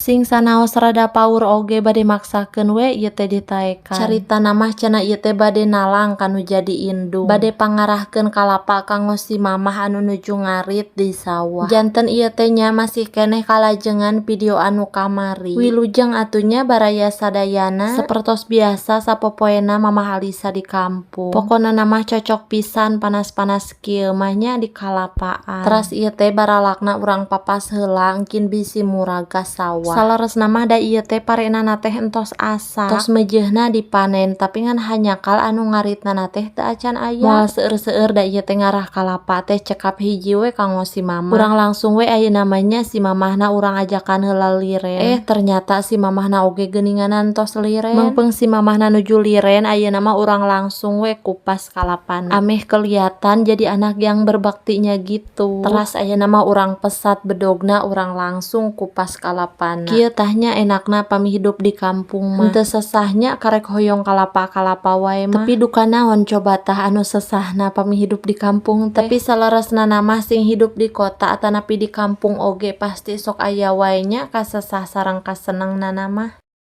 Sing sanaos rada paur oge bade maksakeun we ieu teh ditaekan. Caritana mah cenah ieu teh bade nalang ka nu jadi indung. Bade pangarahkeun kalapa kanggo si mamah anu nuju ngarit di sawah. Janten ieu teh nya masih keneh kalajengan video anu kamari. Wilujeng atuh nya, baraya sadayana. Sapertos biasa sapopoena Mamah Alisa di kampung. Pokona mah cocok pisan panas-panas kieu mah nya di kalapaan. Teras ieu teh baralakna urang papas heula, engkin bisi murag ka sawah. Saleresna mah da ieu teh parenana teh entos asak. Tos meujeuhna dipanen, tapi ngan hanjakal anu ngaritna teh teu acan aya. Moal seueur-seueur da ieu teh ngarah kalapa teh cekap hiji we kanggo si mamah. Urang langsung we ayeuna mah nya, si mamahna urang ajakan heula liren. Eh, ternyata si mamahna oge geuninganan tos liren. Meungpeung si mamahna nuju liren, ayeuna mah urang langsung we kupas kalapana. Ameh kelihatan jadi anak yang berbaktinya gitu. Teras ayeuna mah urang pesat bedogna, urang langsung kupas kalapana. Kieu tah nya enakna pami hidup di kampung mah. Henteu sesahnya karek hoyong kalapa-kalapa wae mah. Tapi duka naon coba tah anu sesahna pami hidup di kampung teh? Tapi saleresna mah sing hidup di kota atanapi di kampung oge pasti sok aya wae nya kasesah sareng kasenengna mah.